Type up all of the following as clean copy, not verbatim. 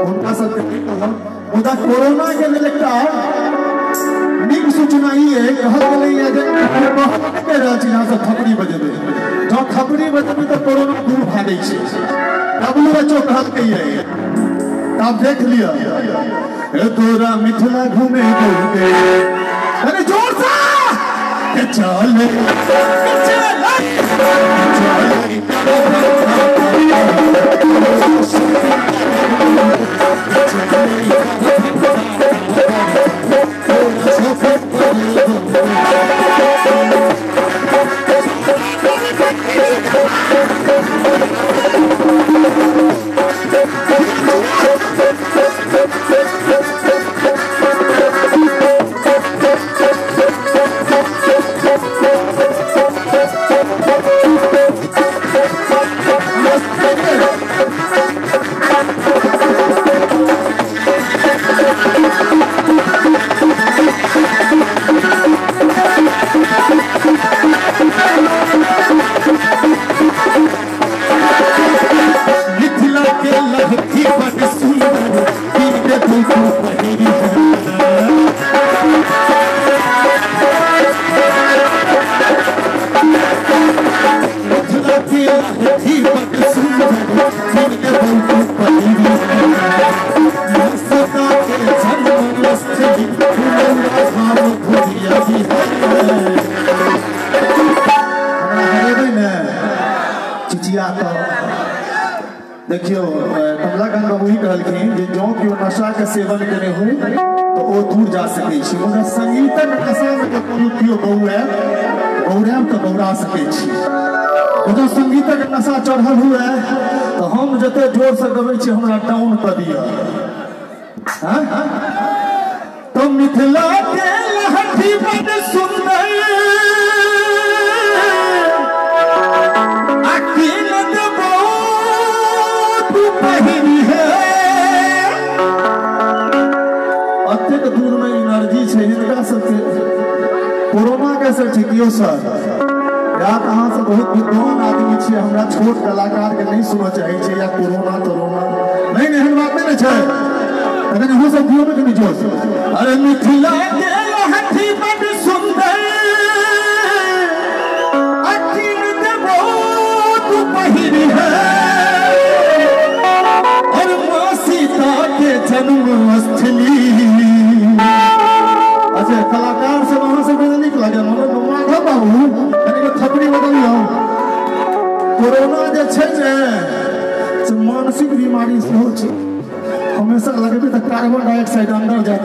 हुनका सबके नहि कहब। मुदा कोरोना के लेल एकटा नीक सूचना ई है, कहल गेलैए जे कहि रहल छी अहाँ सब थपड़ी बजेबै, जँ थपड़ी बजेबै तऽ कोरोना दूर भागै छै। WHO कहलकैए। आब देख लिअ, तोरा मिथिला घूमे घूमे, अरे जोर से चले देखियो, कमलाकांत बाबू ही कहलखिन जे जँ केओ नशा के सेवन केने हो तो ओ दूर जा सकै छै, मुदा संगीतक नशा में जँ कोनो केओ बौरायब तऽ बौरा सकै छी। जँ संगीतक नशा चढ़ल हुए तऽ हम जते जोर से गबै छी हमरा डाउन कऽ दिअ। तो मिथिला के लहठी बड सुंदर, दूर में एनर्जी छै हिनका सबके। कोरोना कैसे ठीक यौ सर? या तऽ अहाँ सब बहुत विद्वान आदमी छियै, हमरा छोट कलाकार के नहीं सुनऽ चाहै छै या कोरोना तोरोना नहीं, एहन बात नहीं ने छै। तखन अहूँ सब दियौ ने कनि जोश। अरे मिथिला के लहठी बड सुंदर, अखिन देबो तू पहिरी है, और माँ सीता के जन्म स्थली। अच्छा, कलाकार सब अहाँ सबके नीक लागल? माधव बाबू कनि थपड़ी बदलियौ। कोरोना जे छै ने से मानसिक बीमारी सेहो छै, हमेशा लगेबै तऽ कार्बन डाइऑक्साइड अंदर जायत।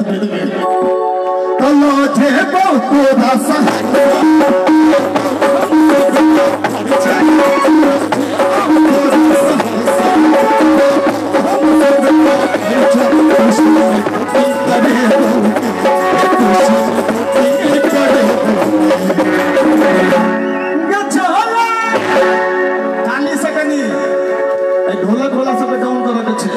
ढोलक वाला सबके डाउन करऽ के छै।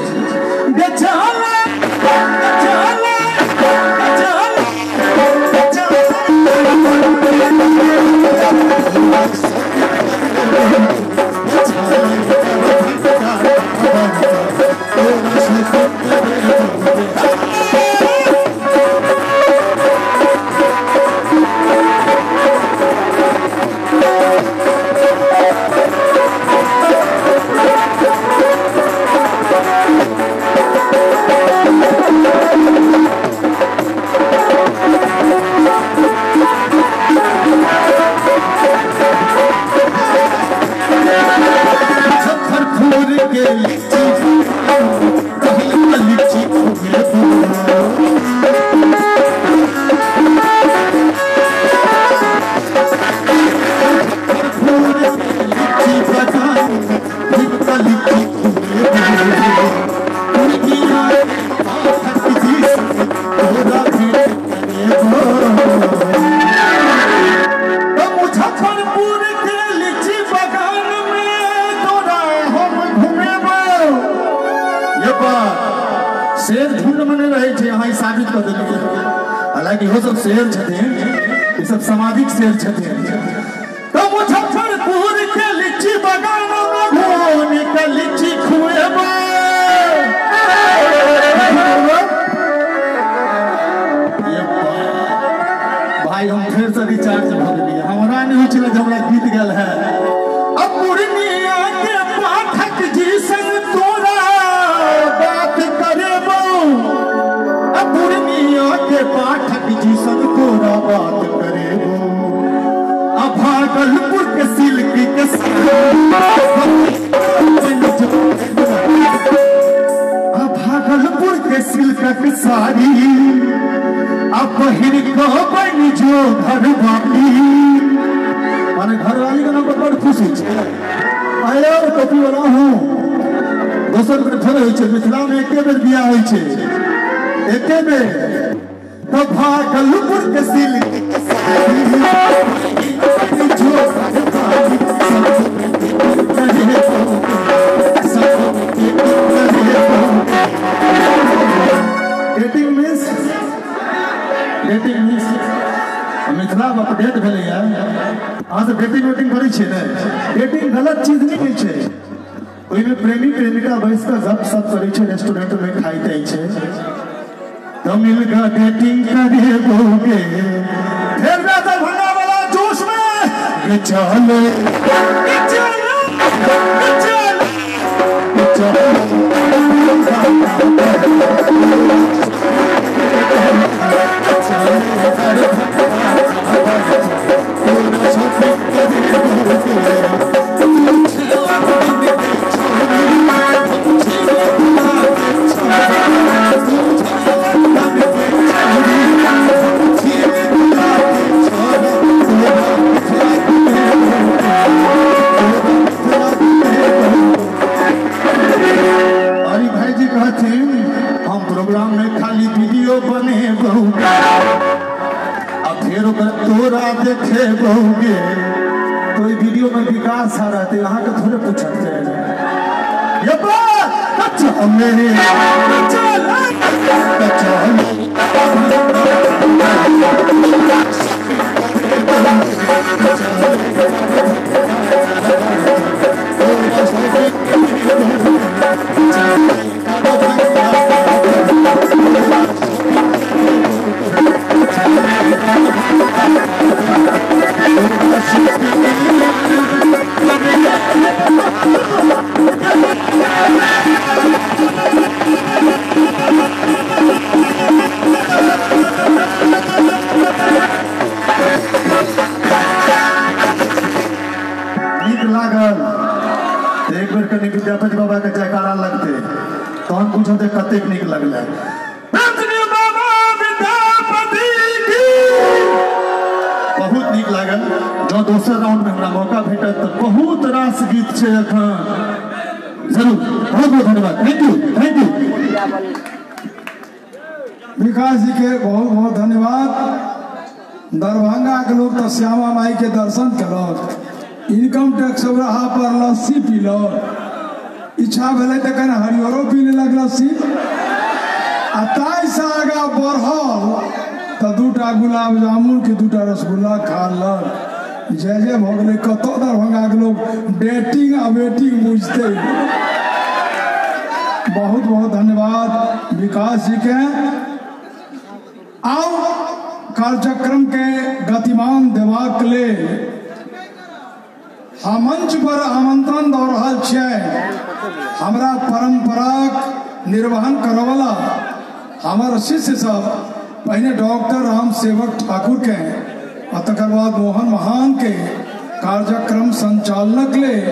शेर झुंड में नहीं रहे थे, यहाँ साबित कर देलियै। हालांकि इहो सब शेर छथिन, ई सब सामाजिक शेर छथिन। तो मुजफ्फरपुर के लीची बगान में घूमि के लीची खुएबै। सिल्कक साड़ी आ पहिर कऽ बनि जो घरवाली। माने घरवाली के नाम पर बड़ खुश होइ छै। आयो टोपी वाला हूँ दोसर बेर थोड़े होइ छै, मिथिला में एके बेर बियाह होइ छै, एके बेर। तो भागलपुर के सिल्क के sari dating means, dating means Mithila में अपडेट भेलैया। अहाँ सब डेटिंग वेटिंग करै छियै ने? डेटिंग गलत चीज नहि होइ छै, ओहिमे प्रेमी प्रेमिका बैस कऽ गप सप करै छै, रेस्टोरेंट में खाइ ताइ छै। तो मिल कऽ डेटिंग करेबोगे फेर दरभंगा वाला जोश में ये चले चले चले चले। हम प्रोग्राम में खाली वीडियो बनेबो आ फेर तोरा देखेबोगे। तो वीडियो में विकास आ रहते, अहाँ के थोड़े पूछते लागल एक बेर कनि विद्यापति बाबा के जयकारा लगते तहन बुझते कतेक नीक लगलै। बहुत नीक लागल। जँ दोसर राउंड में हमरा मौका भेटत तऽ बहुत रास गीत छै एखन। जरूर, बहुत बहुत धन्यवाद। Thank you, thank you. Vikas ji के बहुत बहुत धन्यवाद। दरभंगा के लोग तो श्यामा माई के दर्शन कलक, इनकम टैक्स रहा पर लस्सी पीलक, इच्छा भेलै तऽ कनि हरियरो पी लेलक लस्सी, आ ताहिसँ आगाँ बढ़ल तऽ दूटा गुलाब जामुन के दूटा रसगुल्ला खा लेलक। जय जय भऽ गेलै। कतौ दरभंगाके लोग डेटिंग आ वेटिंग बुझतै। बहुत बहुत धन्यवाद विकास जी के। आउ कार्यक्रम के गतिमान देबाक लेल हम मंच पर आमंत्रण दऽ रहल छियै हमरा परंपराक निर्वहन करऽवला हमर शिष्य सब, पहिने डॉक्टर राम सेवक ठाकुर के आ तकर बाद मोहन महान के कार्यक्रम संचालनक लेल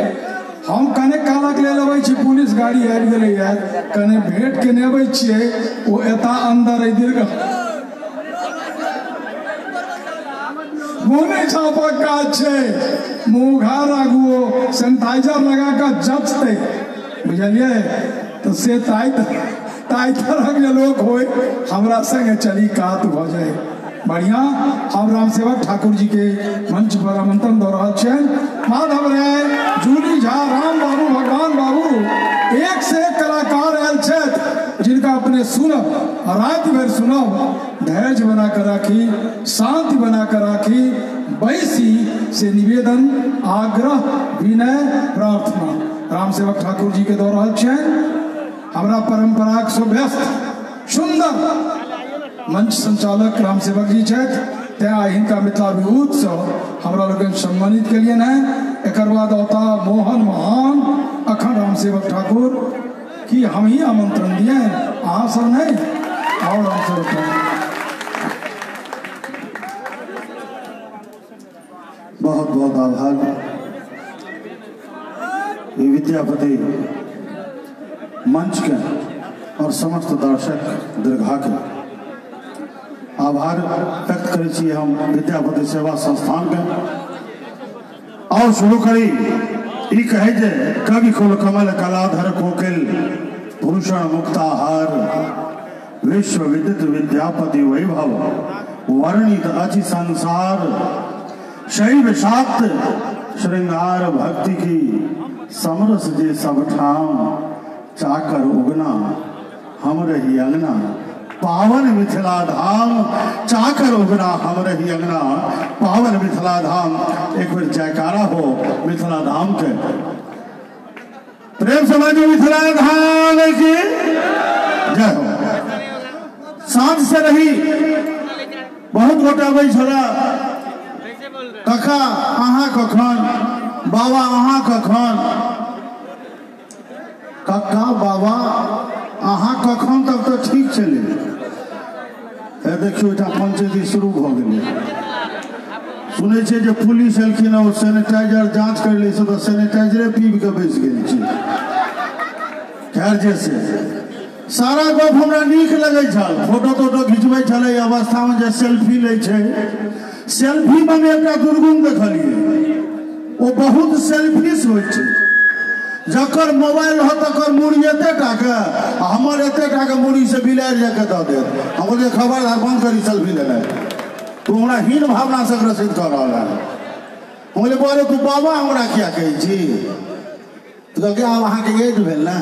हम कने कालक लेल अबै छी। पुलिस गाड़ी आबि गेलैए, कने भेंट केने अबै छियै, ओ एता अन्दर एहि दीर्घ मुँह नहि छापक काज छै, मुँह घार आगू सैनिटाइजर लगा कऽ जँचतै, बुझलियै? तऽ से ताहि ताहि तरहक जे लोक होय हमरा संगे चली कात भऽ जाय। बढ़िया। हम रामसेवक ठाकुर जी के मंच पर आमंत्रण दऽ रहल छियनि। माधव राय, जूली झा, राम बाबू, भगवान बाबू, एक से एक कलाकार आयल छथि जिनका अपने सुनब, राति भरि सुनब। धैर्य बना कर राखी, शांति बना कर राखी, बैसी से निवेदन, आग्रह, विनय, प्रार्थना रामसेवक ठाकुर जी के दऽ रहल छियनि। हमरा परंपराक सुभ्यस्त सुंदर मंच संचालक रामसेवक जी छथि, तैं आइ हिनका मिथिला विभूतिसँ हमरा लोकनि सम्मानित केलियनि हेँ। एकर बाद औता मोहन महान, अखन रामसेवक ठाकुर की हम ही आमंत्रण दिए, अहाँ सब नहीं। और रामसेवक ठाकुर बहुत बहुत आभार। विद्यापति मंच के और समस्त दर्शक दीर्घा के आभार व्यक्त करै छी हम विद्यापति सेवा संस्थान के। और शुरू करी ई कहे जे कवि कुल कमल कलाधर कोकिल भूषण मुक्ताहार विश्व विदित विद्यापति वैभव वर्णित अछि संसार शैव शाक्त श्रृंगार भक्ति की समरस जे सब ठाम चाकर उगना हम रही अंगना पावन मिथिला धाम चाकर उगना हम रही अंगना पावन मिथिला धाम। एक बार जयकारा हो मिथिला धाम के, प्रेम समाज मिथिला धाम की जय हो। साँझ से रही बहुत गोटा अबै छला, कका अहाँ कखन, बाबा अहाँ कखन, कक्का बाबा अहाँ कखन तक तो ठीक छलै। देखियौ एहिठाम पंचायती शुरू भऽ गेलै। सुनै छियै जे पुलिस एलखिन ओ सैनिटाइजर जाँच करै लै से तऽ सैनिटाइजरे पीब कऽ बैसि गेल छी। खैर जे से सारा गप हमरा नीक लगै छल, फोटो तोटो घिचबै छलै अवस्थामे जे सेल्फी लै छै, सेल्फीमे हम एकटा दुर्गुण देखलियै, ओ बहुत सेल्फिश होइ छै। जकर मोबाइल रहत तकर मूड़ी एते टाके आ हमर एते टाके मूड़ी से बिलाड़ि जाके दऽ देत। हम कहलियै खबरदार बंद करी सेल्फी लेनाइ, तू हमरा हीन भावना से ग्रसित कऽ रहल है। हम कहलियै बौआ तू बाबा हमरा किया कहै छी? तऽ कहलकै आब अहाँके एज भेल ने।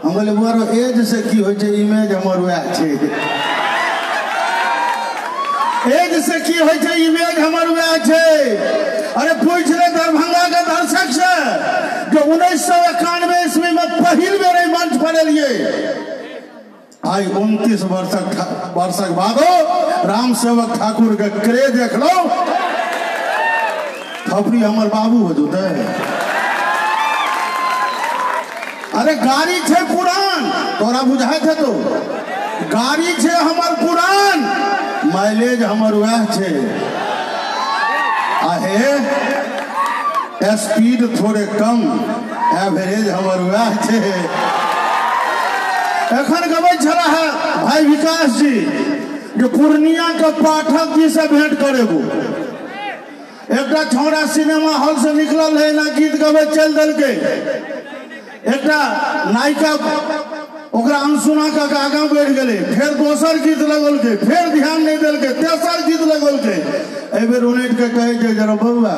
हम कहलियै बौआ एज से की होइ छै, इमेज हमर वएह छै। एज से की होइ छै, इमेज हमर वएह छै। अरे पूछ ले दरभंगा के दर्शक से जो 1991 ईस्वी में पहिल बेर एहि मंच पर एलियै, आइ 29 वर्षक बादो राम सेवक ठाकुर के क्रेज देखलहुँ। थपड़ी हमर बाबू हो जेतै। अरे गाड़ी छै पुरान, तोरा बुझाइत हेतौ, गाड़ी छै हमर पुरान, माइलेज हमर वएह छै, आहे स्पीड थोड़े कम, एवरेज हमर वएह छै। एखन गबै छला है भाई विकास जी जे पूर्णिया के पाठक जी से भेंट करेबो। एकटा छौड़ा सिनेमा हॉल से निकलल है ना गीत गबै चलि देलकै, एकटा नायिका ओकरा अनसुना कऽ के आगाँ बढ़ि गेलै, फेर दोसर गीत लगौलकै, फेर ध्यान नहि देलकै, तेसर गीत लगौलकै। एहि बेर उनटि कऽ कहै छै जरा बौआ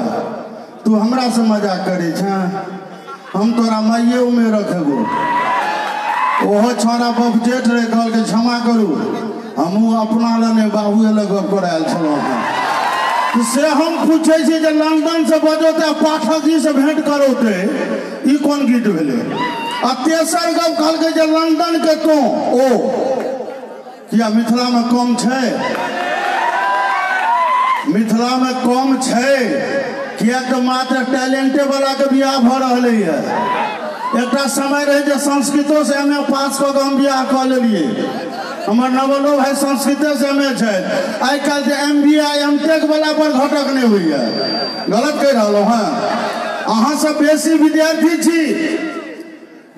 तू हमरा से मजाक करै छह, हम तोरा माइये उमे रखेबो। ओहो छौड़ा बप जेठ रहे, कहलकै क्षमा करू, हमहूँ अपना लए नहि बाबुए लए गप करऽ आयल छलहुँ हँ। से हम पूछै छी जे लंदन से बजौतै पाठक जी से भेंट करौतै, ई कोन गीत भेलै? आ तेसर गप कहलकै जे लंदन के तो ओ किया मिथिला में कम छै? मिथिला में कम छै किया तऽ मात्र टैलेंटे वाला के बियाह भऽ रहलैए। एकटा समय रहै जे संस्कृतो से एम ए पास कऽ के हम बियाह कऽ लेलियै, हमर नवलो भाई संस्कृते से एम ए छथि। आइ काल्हि जे M B I M tech वाला पर घटक नहि होइए। गलत कहि रहलहुँ हँ? अहाँ सब बेसी विद्यार्थी छी,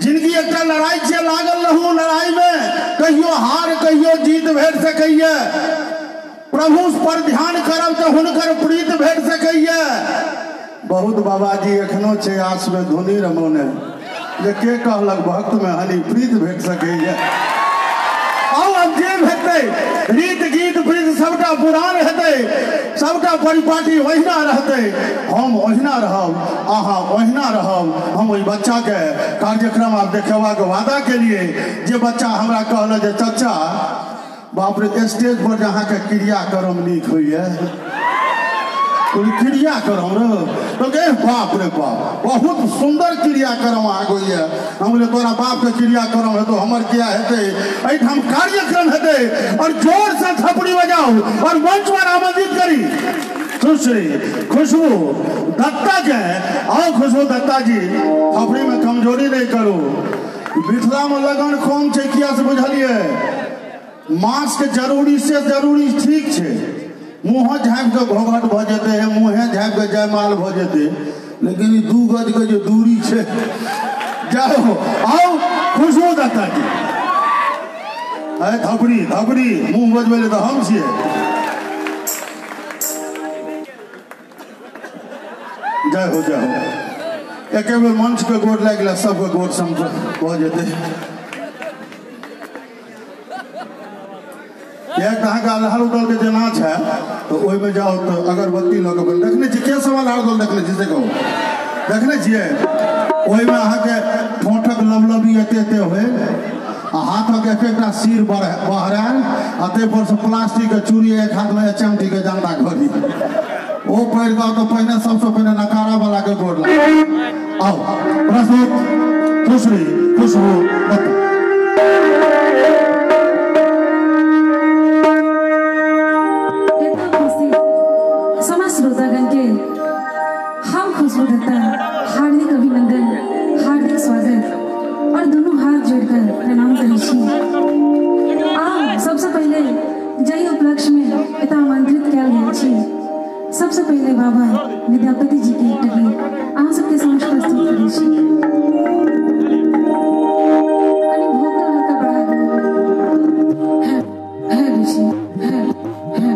जिनगी एकटा लड़ाई छै, लागल रहू लड़ाई में, कहियो हार कहियो जीत भेट सकैए। प्रभु पर ध्यान करब तऽ हुनकर प्रीत भेट सकैए। बहुत बाबाजी एखनो छै आस में धुनी रमौने जे के कहलक भक्त में हनी प्रीत भेट सकैए। आउ अब जे भेटतै रीत गीत प्रीत सबटा पुरान हेतै, सबटा परिपाटी ओहिना रहतै, हम ओहिना रहब, अहाँ ओहिना रहब। हम ओहि बच्चाके कार्यक्रम आब देखेबाक वादा केलिए जे बच्चा हमरा कहलक जे चचा बाप रे स्टेज पर जे अहाँके क्रियाक्रम नीक होइए, क्रियाक्रम रो बाप रे बाप बहुत सुंदर क्रियाक्रम अहाँके होइए। हम बोले तोरा बापके क्रियाक्रम हेतौ, हमर किया हेतै? एहिठाम कार्यक्रम हेतै। और जोर से थपड़ी बजाउ और मंच पर आमंत्रित करी सुश्री खुशबू दत्ता के। आओ खुशबू दत्ता जी, थपड़ी में कमजोरी नहीं करू। मिथिला में लगन कम छै किया से बुझलियै? मास्क जरूरी से जरूरी ठीक छै, मुँह झाँपि कऽ घोघट भऽ जेतै, मुँहे झाँपि कऽ जयमाल भऽ जेतै, लेकिन ई 2 गज के जे दूरी छै। जाओ आओ खुशबू दत्ता जी। है थपड़ी थपड़ी मुँह बजबै लए तऽ हम छियै। जय हो जय हो। एके बेर मंच पे गोर लागि गेलै, सबके गोर समझ भऽ जेतै। किएक तऽ अहाँके अल्हार उदल के जे नाच है तऽ ओहिमे जाउ तऽ अगरबत्ती लऽ कऽ देखने छियै, के सब अल्हार उदल देखने छियै से कहू, देखने छियै? ओहिमे अहाँके ठोंठक लबलबी एते एते होय आ हाथक एक एकटा सिर बहरायल आ ताहि पर से प्लास्टिक के चूड़ी एक हाथमे HMT के जनता घड़ी ओ पहिर कऽ तऽ पहिने सबसँ पहिने नकारा वाला के गोर लाग। आउ प्रस्तुत सुश्री खुशबू दत्त। समस्त श्रोतागण के हम खुशबू दत्ता हार्दिक अभिनंदन, हार्दिक स्वागत और दोनों हाथ जोड़कर प्रणाम करै छी। आ सबसे पहले जाहि उपलक्ष्य में एतऽ आमंत्रित कयल गेल छी, सबसे पहले बाबा विद्यापति जी के एकटा गीत अहाँ सबके समक्ष प्रस्तुत करै छी। कनि भोकल हल्का बढ़ा दियौ। है है ऋषि है है।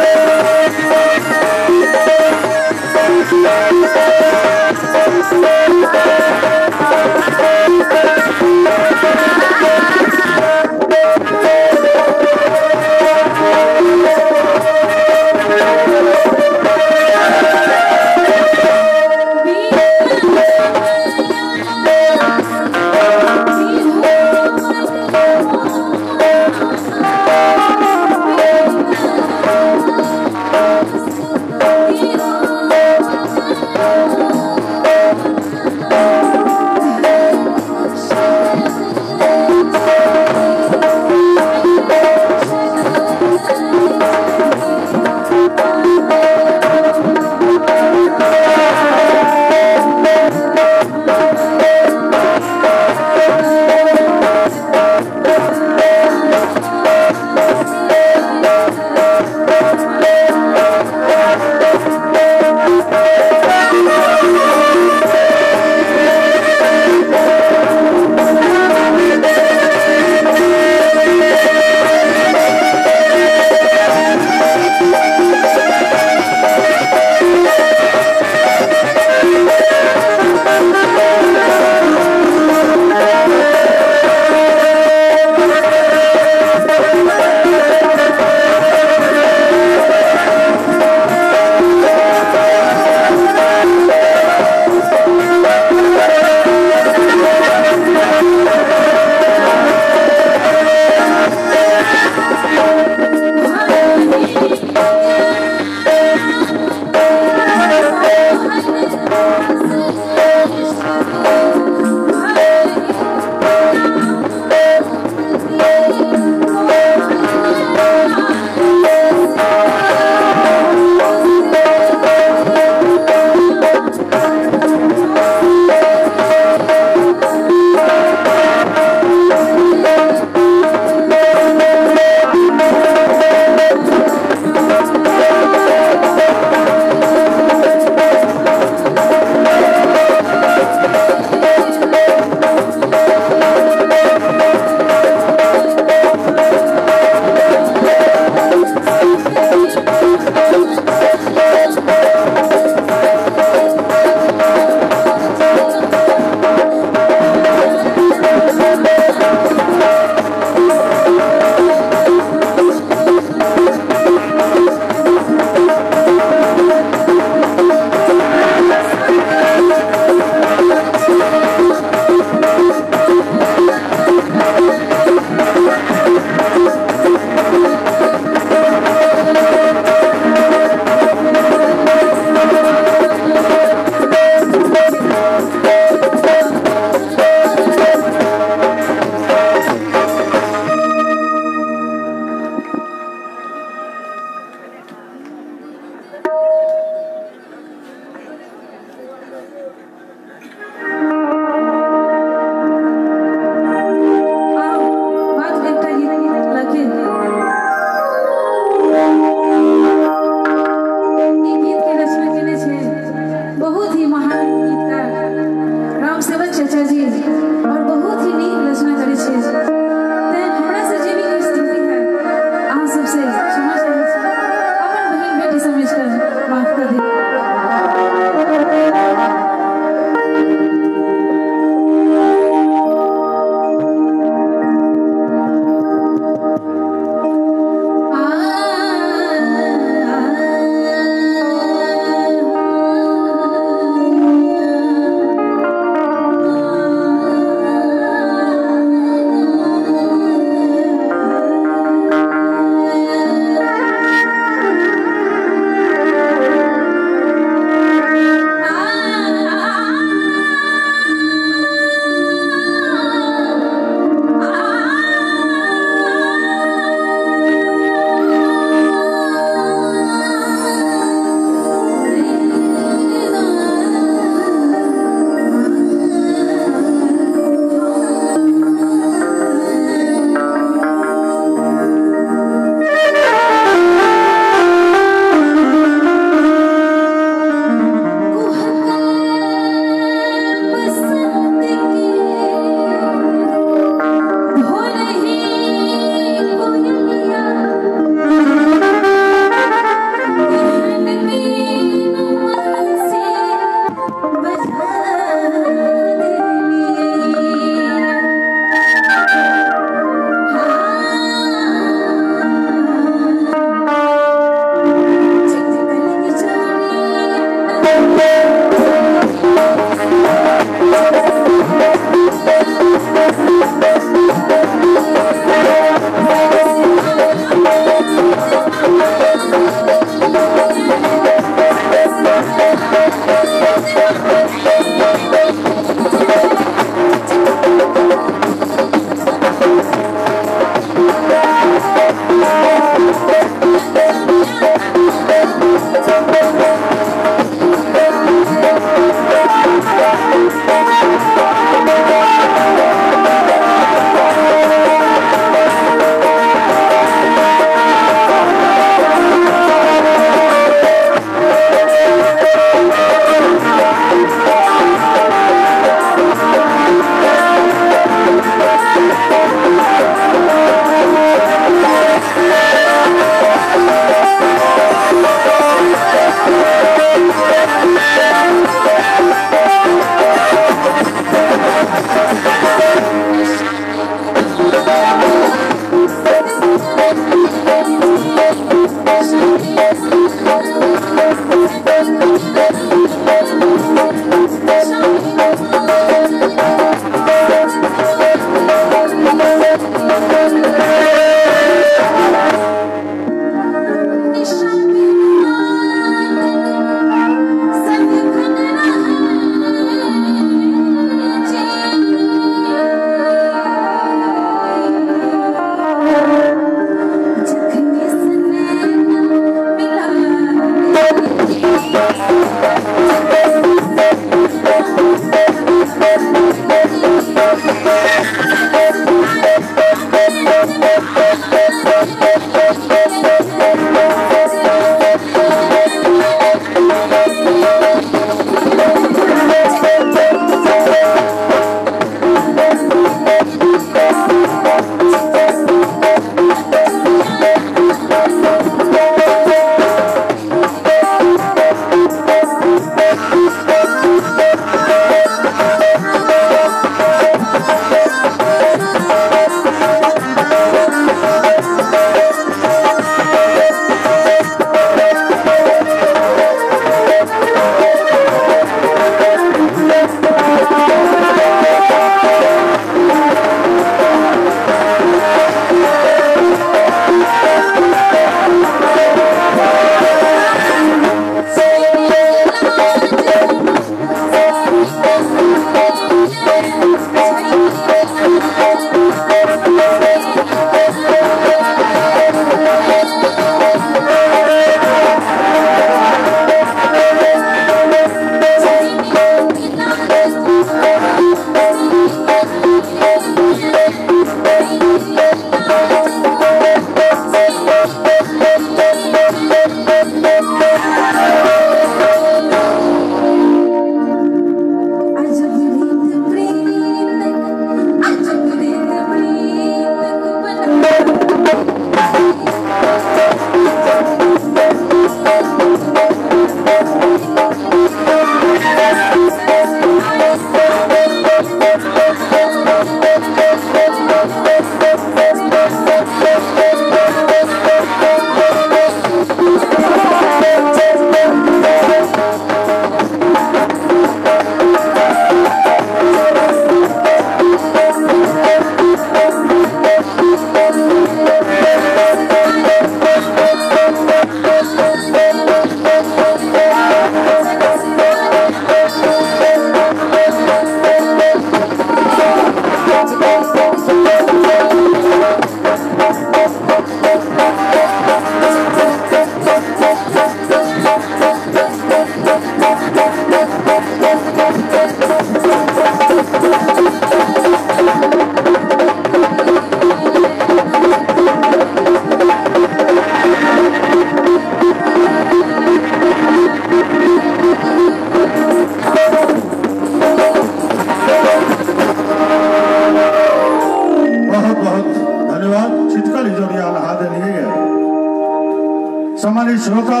सम्मानित श्रोता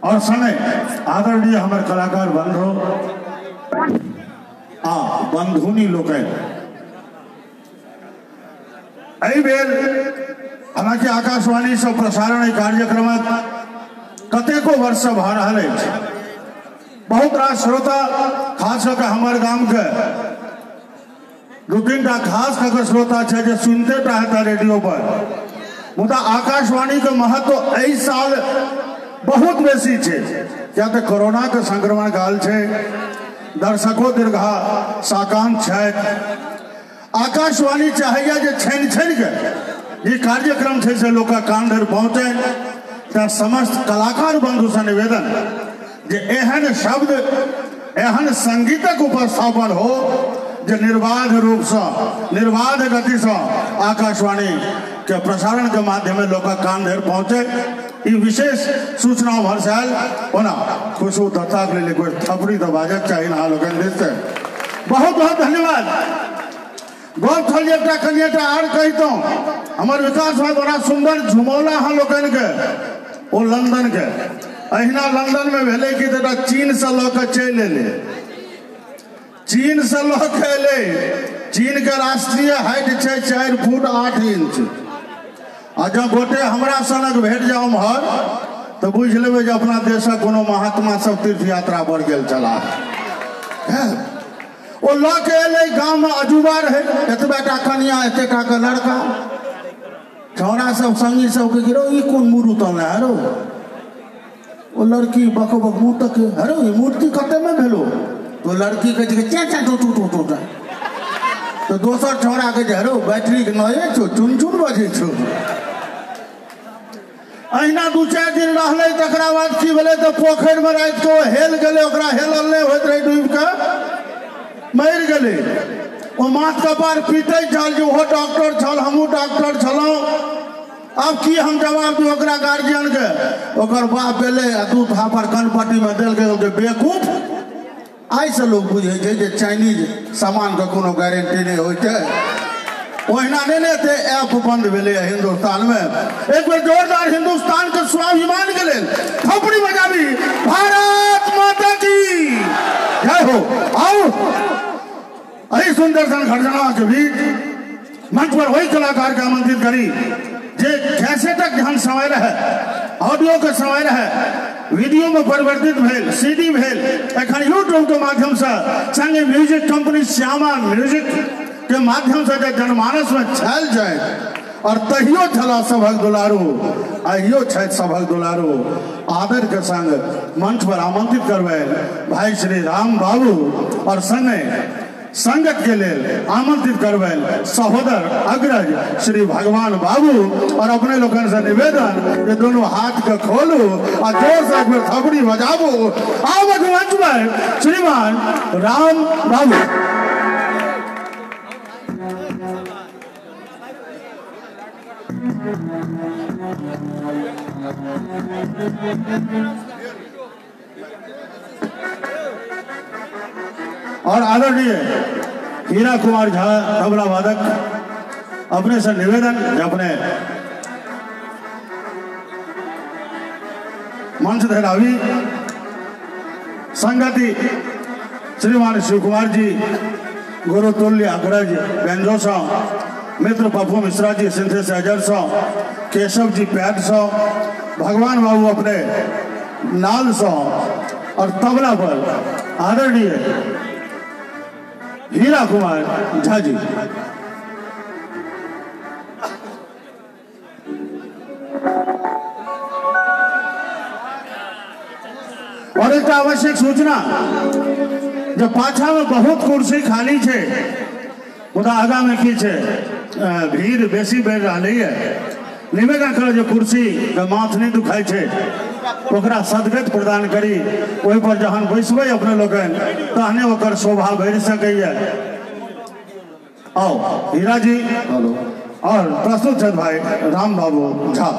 और समय आदरणीय हमारे कलाकार बंधु आ बंधुनी लोकनि, एहि बेर हालांकि आकाशवाणी से प्रसारण कार्यक्रम कतेको वर्ष से भऽ रहल अछि। बहुत रास श्रोता खास कऽ हमर गाम के दू तीन टा खास कऽ श्रोता छै जे सुनते टा हेता रेडियो पर, मुदा आकाशवाणी के महत्व एहि साल बहुत बेसी छै, किया तऽ कोरोना के संक्रमण काल छै, दर्शको दीर्घा साकांक्ष छथि। आकाशवाणी चाहैया जे छानि छानि के जे कार्यक्रम छै से लोक कान धरि पहुँचे। तऽ समस्त कलाकार बंधु से निवेदन जे एहन शब्द एहन संगीतक उपस्थापन हो जे निर्बाध रूप से निर्बाध गति से आकाशवाणी के प्रसारण के माध्यम में लोक कान धरि पहुँचे, ई विशेष सूचना उम्हर से आयल। ओना खुशबू दत्ता के लेल एक बेर थपड़ी तऽ बाजक चाही अहाँ लोकनि दिस से। बहुत बहुत धन्यवाद। गप छल एकटा कनिटा आर कहितहुँ, हमर विकास भाई बड़ा सुंदर झुमौला अहाँ लोकनि के, ओ लंदन के अहिना लंदन में भेलै कि तऽ चीन से लऽ कऽ चलि एलै, चीन से लऽ कऽ एलै। चीन के राष्ट्रीय हाइट छै 4 फुट 8 इंच, आ जँ गोटे हमरा सनक भेट जाउ उम्हर तऽ बुझि लेबै जे अपना देशक कोनो महात्मा सब तीर्थ यात्रा पर गेल छलाह। ओ लऽ के एलै, गाँव में अजूबा रहै, एतबे टा कनिया एते टा के लड़का, छौड़ा सब संगी सबके गिरो ई कोन मुरुत अनला हरो, ओ लड़की बक बक मुँह तक हरो ई मूर्ति कते में भेलो, तो लड़की कहै छै चा चा टू टू टू टू, तो दोसर छौड़ा कहै छै हरो बैटरी के नये छौ चुन चुन बजै छौ। अहिना 2-4 दिन रहलै। तकरा बाद की भेलै तऽ पोखरिमे राति के ओ हेल गेलै, ओकरा हेलल नहि होइत रहै, डूबि कऽ मरि गेलै। ओ माथ कपार पीटै छल जे ओहो डॉक्टर छल, हमहूँ डॉक्टर छलहुँ, आब की हम जवाब दियौ ओकरा गार्जियन के। ओकर बाप एलै आ 2 थापड़ कनपट्टीमे देलकै, बेवकूफ। आइसँ लोक बुझै छै जे चाइनीज सामानके कोनो गारंटी नहि होइ छै। ओहिना नहि ने एते ऐप बंद भेलै हिंदुस्तान में। एक बेर जोरदार हिंदुस्तान के स्वाभिमान के लेल थपड़ी बजाबी, भारत माता की जय हो। आओ एहि सुंदर सन घटना के बीच मंच पर वही कलाकार के आमंत्रित करी जे कैसेटक जहन समय रहे, ऑडियो के समय रहे, वीडियो में परिवर्तित भेल, सीडी भेल, एखन यूट्यूब के माध्यम से संगे म्यूजिक कंपनी श्यामा म्यूजिक के माध्यम से जे जनमानस में छल जाए और तहियो छला सभक दुलारू, आइयो छथि सभक दुलारू। आदर के संग मंच पर आमंत्रित करबै भाई श्री राम बाबू और संगे संगत के लेल आमंत्रित करबै सहोदर अग्रज श्री भगवान बाबू। और अपने लोगन से निवेदन जे दोनों हाथ के खोलू और जोर से एक बेर थपड़ी बजाबू। आओ मंच पर श्रीमान राम बाबू। और आदरणीय हीरा कुमार झा तबला वादक, अपने से निवेदन अपने मंच धरावी संगति श्रीमान शिव कुमार जी गुरुतुल्य अग्रज व्यंजो सौ, मित्र पप्पू मिश्रा जी सिंथेसाइजर सौ, केशव जी पैड सौ, भगवान बाबू अपने नाल सौ और तबला पर आदरणीय हीरा कुमार झा जी। और एक आवश्यक सूचना, जब पाछा में बहुत कुर्सी खाली छे मुदा आगा में की छे भीड़ बेसी बढ़ रही है, निवेदन करो जो कुर्सी के माथ नहीं दुखाई छे ओकरा सदगत प्रदान करी, ओहि पर जहन बैसबै अपने लोकनि तहने ओकर शोभा बढ़ि सकैए। आओ हीरा जी। हेलो। और प्रस्तुत छथि भाई राम बाबू झा।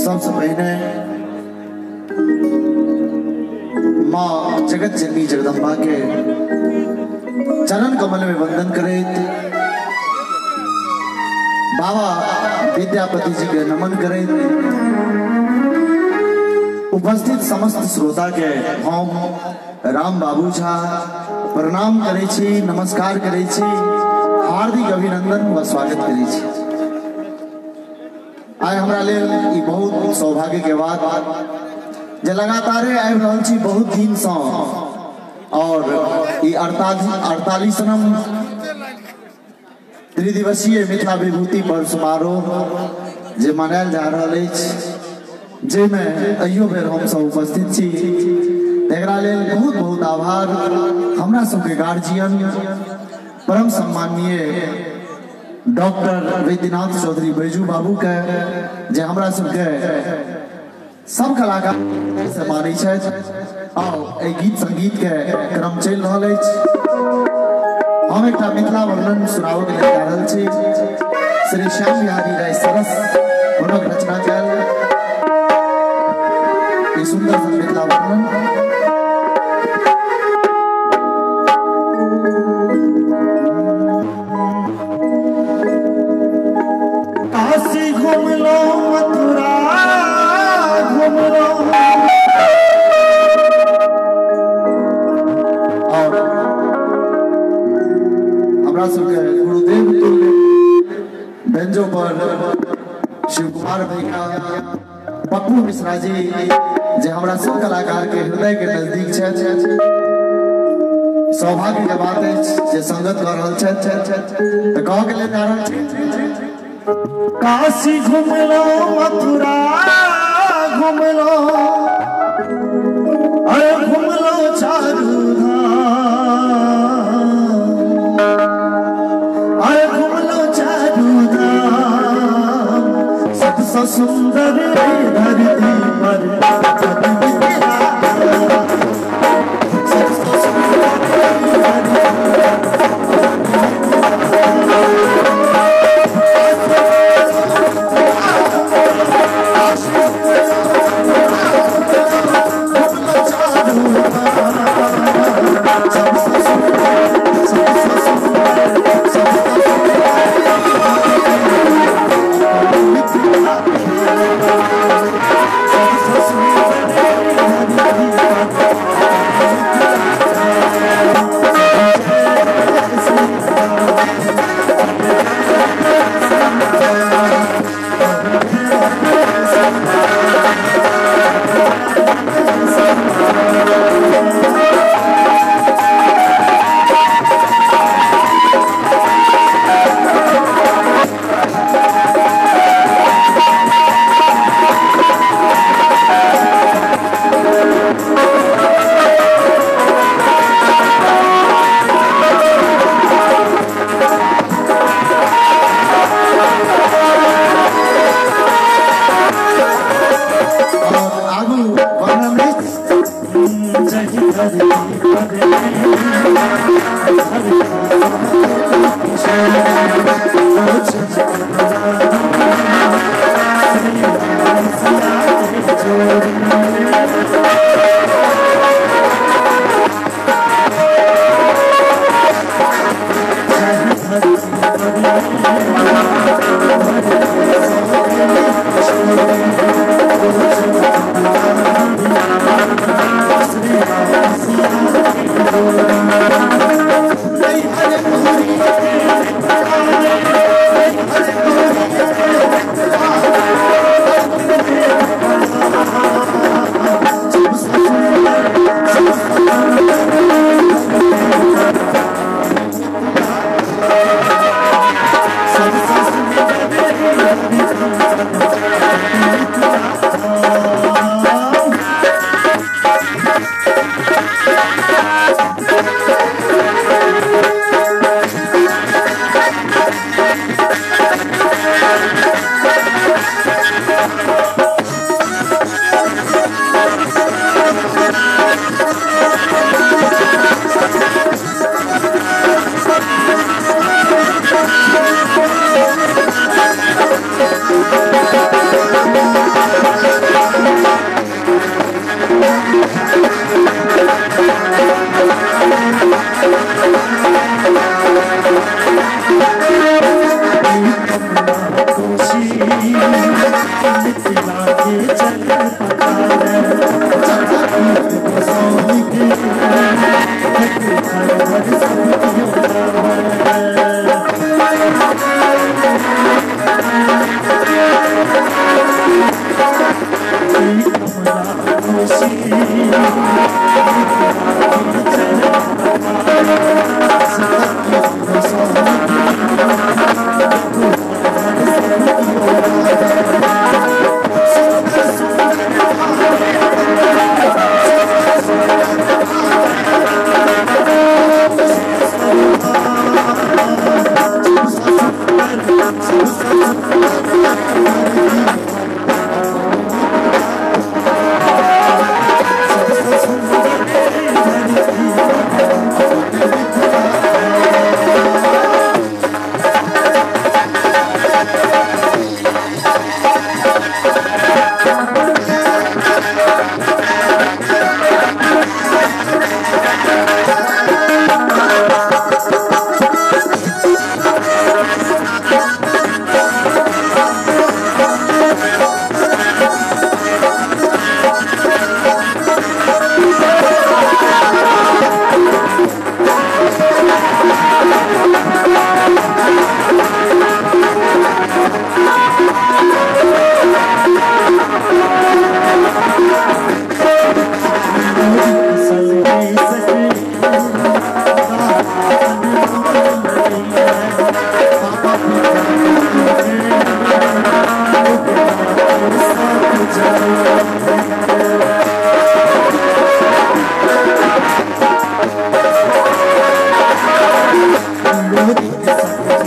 सबसे पहले माँ जगत जननी जगदम्बा के चरण कमल में वंदन करैत बाबा विद्यापति जी के नमन करैत उपस्थित समस्त श्रोता के हम राम बाबू झा प्रणाम करै छी, नमस्कार करै छी, हार्दिक अभिनंदन व स्वागत करै छी। आइ हमरा लेल ई बहुत सौभाग्य के बात जे लगातारे आबि रहल छी बहुत दिन से और ई 48वां त्रिदिवसीय मिथिला विभूति पर्व समारोह जे मनायल जा रहल अछि, जाहिमे अहियो बेर हमसब उपस्थित छी, एकरा लेल बहुत बहुत आभार। हमरा सबके गार्जियन परम सम्माननीय डॉक्टर वैद्यनाथ चौधरी बैजू बाबू के जे हमरा सबके सब कलाकार से मानै छथि। आओ एहि गीत संगीत के क्रम चलि रहल अछि। हम एकटा मिथिला वर्णन सुनाबऽ के लेल जा रहल छी। श्री श्याम बिहारी राय सरस हुनक रचना कयल ई सुंदर सन मिथिला वर्णन। काशी घुमलो मथुरा घुमलो और हमरा सबके गुरुदेव तुल्य व्यंजो पर शिव कुमार भैया, पप्पू मिश्रा जी जे हमरा सब कलाकार के हृदय के नजदीक छथि, सौभाग्य के बात अछि जे संगत कऽ रहल छथि, तऽ कहऽ के लेल जा रहल छी। काशी घुमलो मथुरा घुमलो, अरे घुमलो चारू धाम। सुंदर धरती पर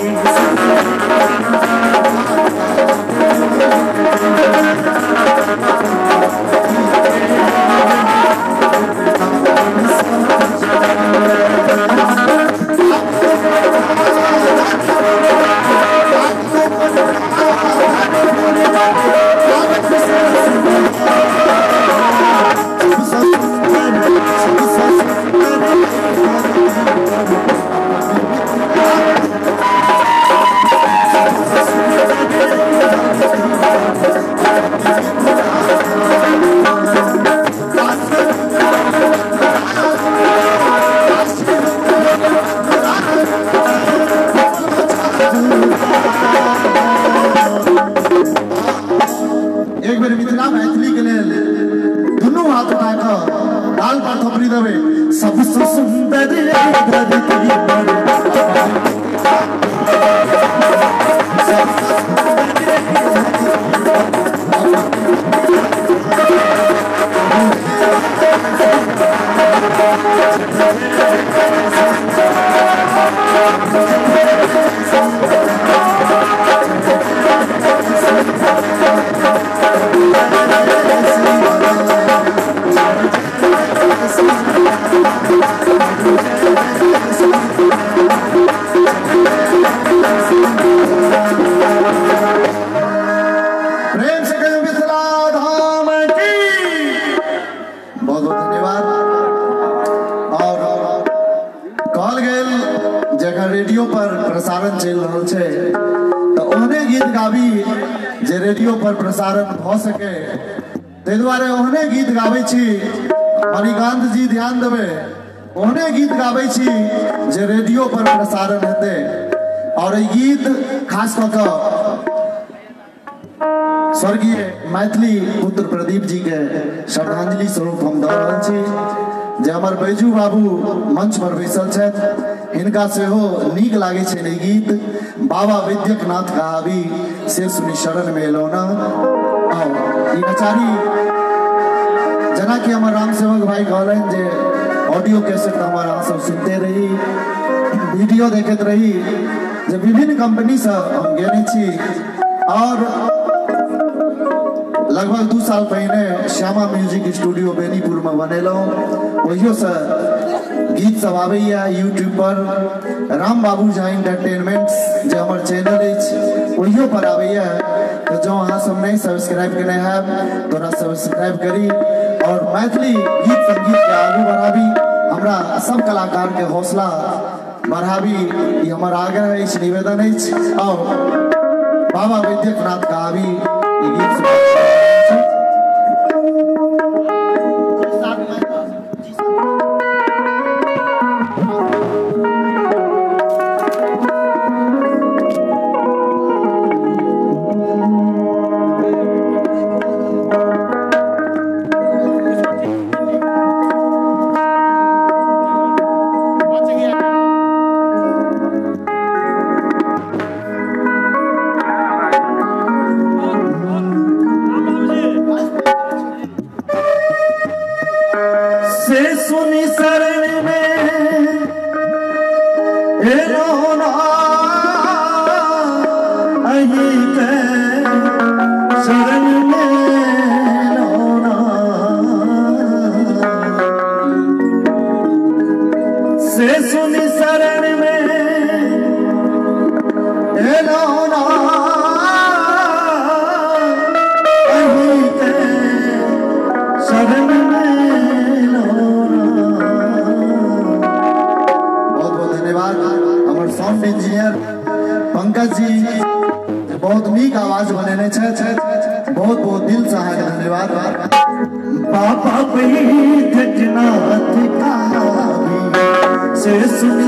Thank you. पर प्रसारण चलि रहल छै तऽ ओहने गीत गाबी जे रेडियो पर प्रसारण भऽ सके, ताहि दुआरे ओहने गीत गाबै छी। मणिकांत जी ध्यान देबै, ओहने गीत गाबै छी जे रेडियो पर प्रसारण हेतै। और ई गीत खास कऽ कऽ स्वर्गीय मैथिली पुत्र प्रदीप जी के श्रद्धांजलि स्वरूप हम दऽ रहल छी। जे हमर बैजू बाबू मंच पर बैसल छथि, हिनका सेहो नीक लागै छनि ई गीत। बाबा वैद्यनाथ कहाबी से सुनी शरण में एलौं ना। आओ ई नचारी जेनाकि हमर राम सेवक भाई कहलनि जे ऑडियो कैसेट हमर अहाँ सब सुनते रही, वीडियो देखैत रही, जे विभिन्न कंपनी से हम गेने छी। और लगभग 2 साल पहिने श्यामा म्यूजिक स्टूडियो बेनीपुर में बनेलहुँ, ओहियोसँ गीत सब आबैया यूट्यूब पर। राम बाबू झा इंटरटेनमेंट्स जे हमर चैनल अछि ओहियो पर आबैया। तो जँ अहाँ सब नहीं सब्सक्राइब केने हैब तो ओकरा सब्सक्राइब करी और मैथिली गीत संगीत के आगू बढ़ाबी, हमरा सब कलाकार के हौसला बढ़ाबी, ई हमर आग्रह अछि, निवेदन अछि। और बाबा वैद्यनाथ कहाबी ई गीत पंकज जी बहुत नीक आवाज बनेने छथि, बहुत बहुत दिल से अहाँके धन्यवाद। बाबा वैद्यनाथ कहाबी से सुनि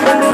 Thank you.